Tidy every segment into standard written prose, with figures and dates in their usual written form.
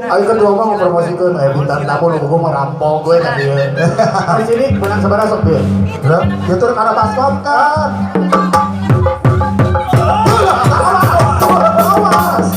Ayo ketua mah mempromosikeun aya bintang tamu nu mah rampok gue ka dieu. Di sini menang sabaraha sok dieu? Lah, ya turun kana baskom kan. Awas.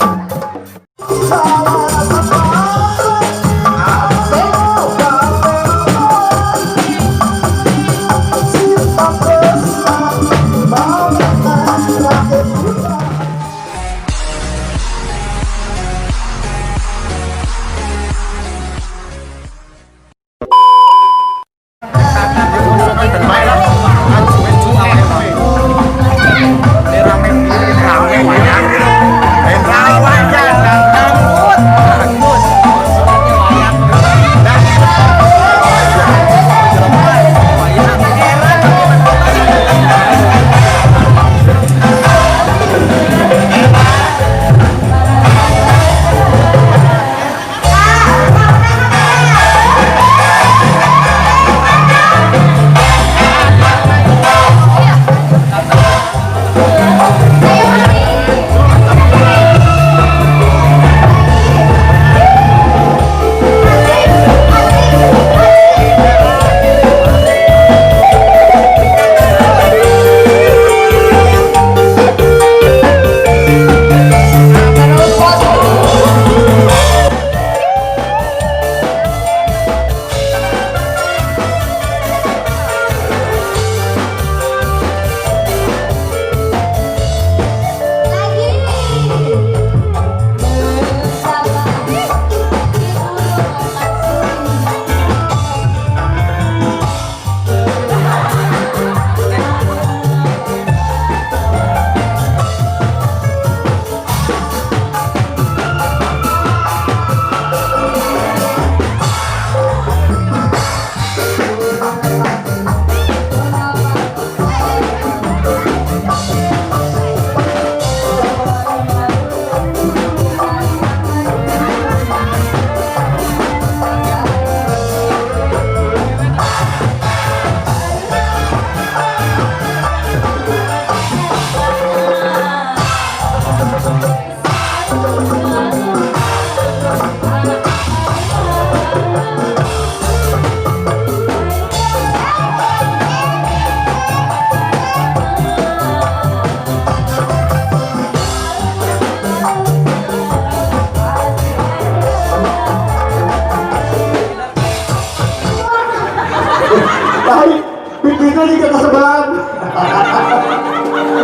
Baik, pipinya juga kesebelan.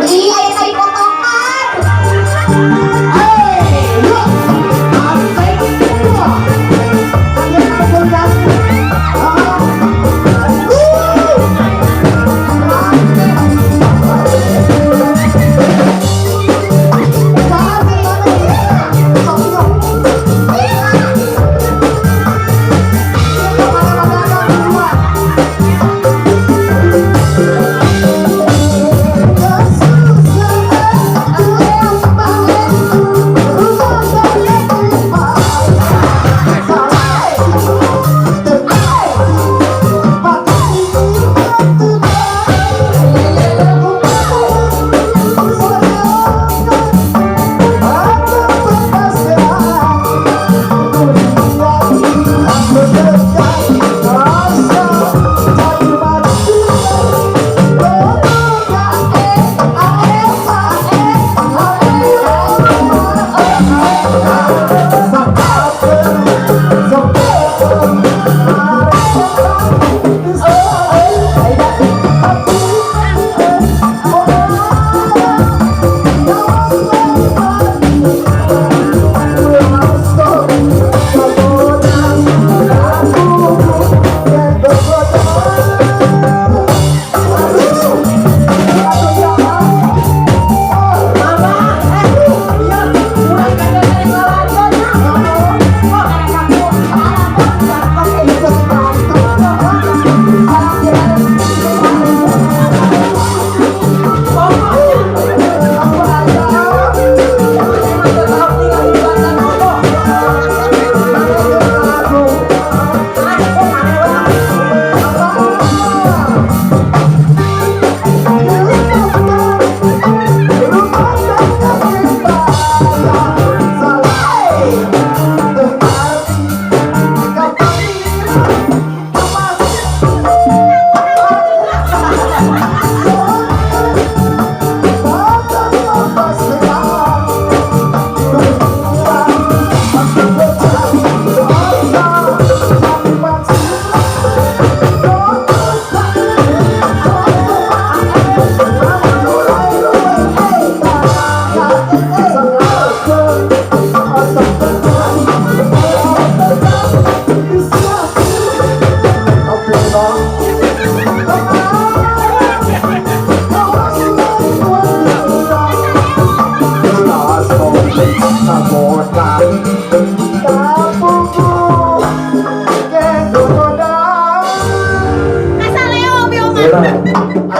Iya, aya tadi potongan. Hey, yuk. Asik. Yes.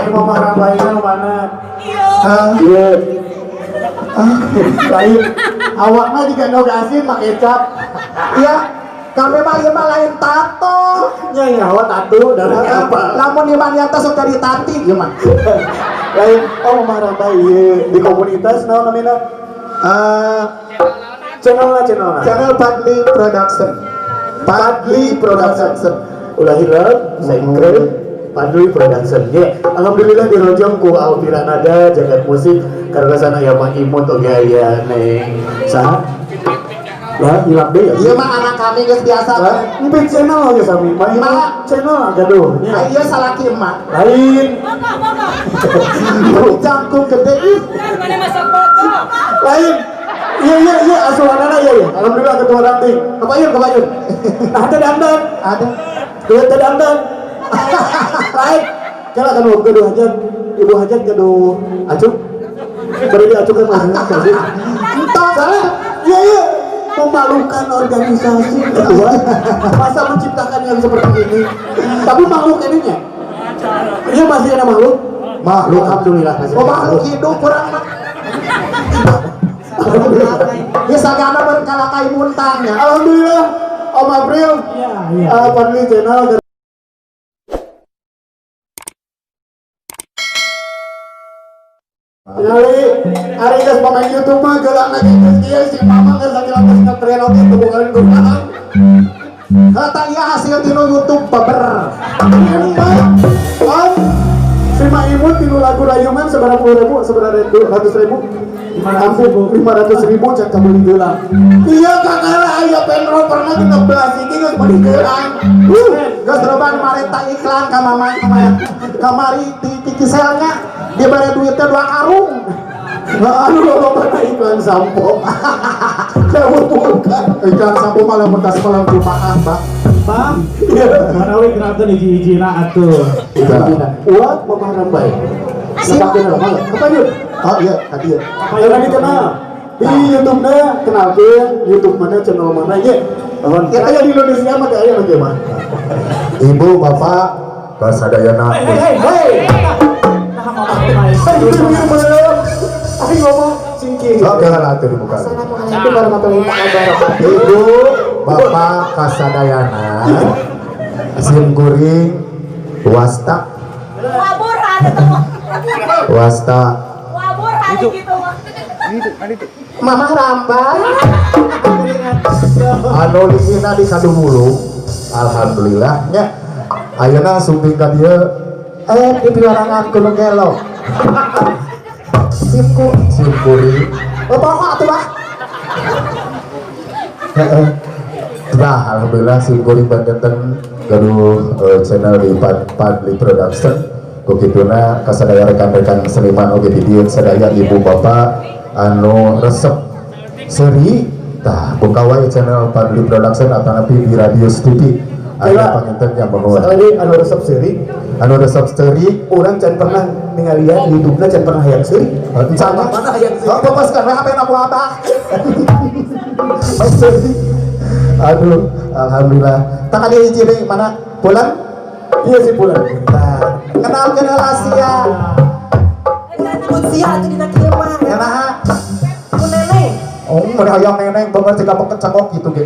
Ari Mama Rambaina nu mana? Iya. Lain awakna juga nog asin make kecap. Iya. Kami mah ieu mah lain tato. Nya nyawa tato darah apa? Lamun ieu mah nyata sok dari tati ieu mah. Lain oh Mama Rambai ieu di komunitas naon namina? Channelna channelna. Channel Padli Production. Padli Production. Ulah hilap, subscribe Padli Production. Ya, alhamdulillah dirojong ku Alvira Nada jagat musik karena sana ya Mang Imut oge aya Neng saha? Lah hilap deh ya. Ieu mah anak kami geus biasa. Lah, ini channel oge sami. Mang Imut Ma. channel gaduh nya. Ah, ieu salaki emak. Lain. Jangkung gede ih. Mana masuk foto? Lain. Iya iya iya asuhanana iya iya. Alhamdulillah ketua ranting. Kebayun kebayun. Nah, ada dandan. Ada. Duit teh dandan. Lain. Kala kan gaduh hajat, ibu hajat gaduh acuk. Bari diacukan mah. Entah. Salah. Iya iya. Memalukan organisasi ketua. Masa menciptakan yang seperti ini. Tapi makhluk ininya. Iya masih ada makhluk. Makhluk. Alhamdulillah masih. Oh ada makhluk hidup kurang mah. Ya sagana berkalakai muntangnya. Alhamdulillah Om April. Iya, iya. Padli channel Nyali, hari geus pemain YouTube mah geulangna geus kieu si mama geus sakila geus ngetren oge teu bogaan kumaha. Kata iya hasil tinu YouTube beber. Emang, Om, si Mak Imut tinu lagu rayungan seberapa puluh ribu, seberapa ratus ribu? 500 ribu can kabeli gelang. Iya kakak lah, aya penro pernah 13 iki geus meuli gelang. Geus loba nu marenta iklan ka mama kamari di Kikiselnya dia bare duitnya 2 karung. Nah, anu loba na iklan sampo. Kamu bukan. Iklan sampo malah mentas malam Jumaah, Pak. Bang, Iya. mana we kenalkeun hiji-hijina atuh. Iya. Uat Mama Rambai. Sepakin apa? Apa yuk? Oh iya, tadi ya. Karena dikenal di YouTube-nya kenalkeun YouTube mana channel mana ya. Kita ya di Indonesia mah kayak lagi mah. Ibu, bapak, kasadayana. Hei, hei, Hei, Nah, Mama Rambai. saya itu belum. Aku ngomong singki. Oh, jangan atuh dibuka. Assalamualaikum warahmatullahi wabarakatuh. Ibu, bapak, kasadayana. Sim kuring, wasta, Wabur ada tuh. wasta. Wabur ada gitu. Mama Rambai. Anu lingina di Kadumulung. Alhamdulillah nya. Ayeuna sumping ka dieu Di pilarangan Gunung Gelo. Simku. sim kuring. Oh, pokok atuh, Pak. Heeh. Nah, alhamdulillah sim kuring banten gaduh channel di Padli Production. Ku kituna kasadaya rekan-rekan seniman oge di dieu sadaya ibu bapak anu resep seri tah buka wae channel Padli Production atau di Radius TV aya panginten yang bahwa Sekali lagi anu resep seri, anu resep seri orang can pernah ningalian YouTube-na can pernah hayang seri. sama Mana hayang seri? Oh, bebaskan we HP na ku abah. Mas seri. Aduh, alhamdulillah. Tah kali hiji deui mana? Bulan? Iya sih bulan. Nah, kenalkeun heula sia. Nyebut sia atuh dina kieu mah. Kunaha? Ku neneng. Oh, mun hayang neneng bener cegah cakok gitu ge.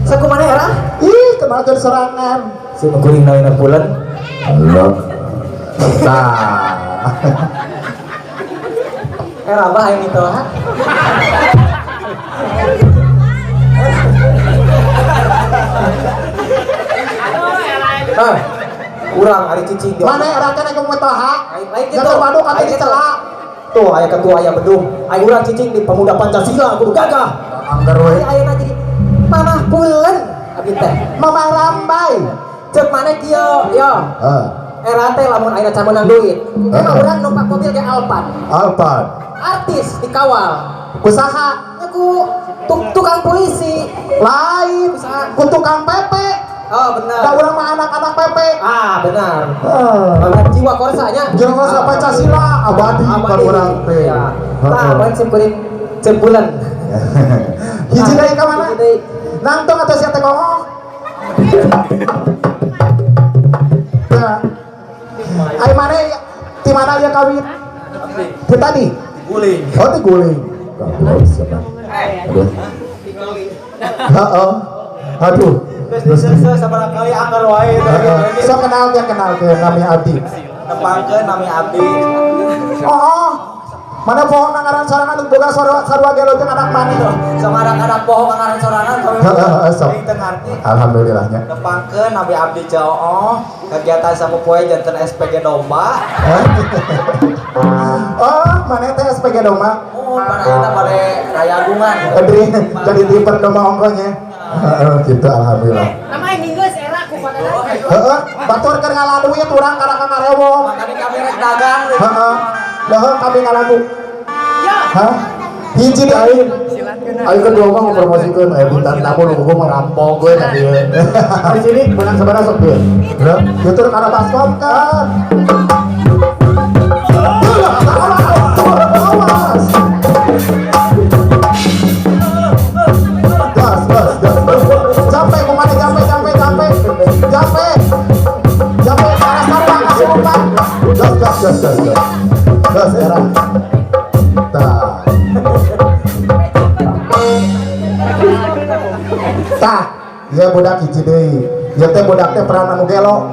Sakumana era? Ih, kenalkeun sorangan. Si kuring nawina bulan. Halo. Nah. Era abah aing itu ha. Hah. Urang ari cicing di Mana era kan aku mau toha? Lain lain gitu. Jangan waduk atuh Lain gitu. dicela. Tuh aya ketua aya bedung. Aya urang cicing di pemuda Pancasila kudu gagah. Anggar we. Aya ayeuna jadi Mamah Pulen abi teh. Mama Rambai. Cek mana kieu yo. Ah, Era teh lamun ayeuna can meunang duit. Emang Heeh. urang numpak mobil ge Alphard. Alphard. Artis dikawal. Usaha Nya ku tukang polisi. lain Usaha. ku tukang PP. Oh benar. Da urang mah anak-anak PP. Ah benar. Ah. Benar jiwa korsanya. Jiwa korsa Pancasila abadi Abadi. urang teh. Ya. Tah Heeh. ban sim kuring cembulan. Hiji deui ka mana? Hiji deui. Nangtung atau sia teh ngomong? kawin? Ti tadi? Guling. Oh, ti guling. Goblok siapa? Aduh. Heeh. Aduh. Terus disese sabaraha kali anggar wae. Heeh. Sok kenal dia kenal ke nami abdi. Nepangkeun nami abdi. Oh, mana poho ngaran sorangan boga sarua sarua gelo jeung anak maneh. Sama anak-anak poho ngaran sorangan kami. Heeh, sok. Aing teu ngarti. Alhamdulillahnya. Nepangkeun nami abdi Cooh. Kegiatan sapopoe janten SPG domba. Oh, maneh teh SPG domba. Oh, pada ayeuna bade rayagungan. Jadi jadi tiper domba ongkonya. Heeh, gitu alhamdulillah. Nama ini geus era ku pada. Heeh, batur keur ngala duit urang kana ka ngarewong. Makanya kami rek dagang. Heeh. Heeh, kami ngalagu. Ya. Hah? Hiji deui. Ayo kan dua mah mempromosikeun aya bintang tamu nu gua mah rampok gue tadi. Di sini menang sabaraha sok duit. Tutur kana baskom kan. Awas. Gas, gas, gas. Jampe kumane jampe jampe jampe. Jampe. Jampe para sarua kasurupan. Gas, gas, gas, gas, gas. Gas era. Tah. Tah, ieu budak hiji deui. Ieu teh budak teh peran anu gelo.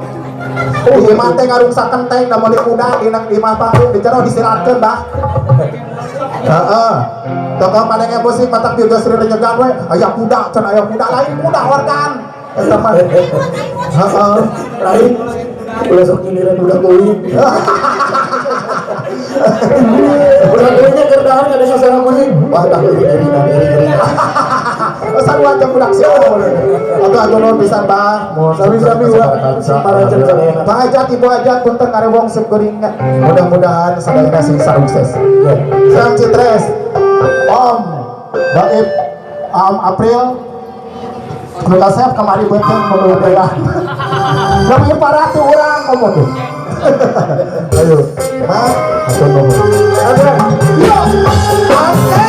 Oh, ieu mah teh ngaruksak kenteng da meuli kuda dina di imah panggung di jero disilatkeun, Bah. Heeh. Tokoh maneh musik matak dieu geus renyegan we, aya kuda can aya kuda lain kuda organ. Eta mah. Heeh. Lain ulah sok nyindiran budak euy. Budak euy-nya keur dahar kada sasana musik. Wah, tah iri iri iri iri. Sarua jeung budak sia. Atuh atuh nuhun pisan, Bah. Sami-sami, Wak. Para sadayana. Pak Hajat, Ibu Hajat, punten ngarewong seukuring. Mudah-mudahan sadayana sing sukses. Sang Citres, Om, Baib, Om April, nu kasep kamari beuteung pemulutean. Lebih parah tuh urang komo tuh. Ayo, Mak, atur nuhun. Yo, oke.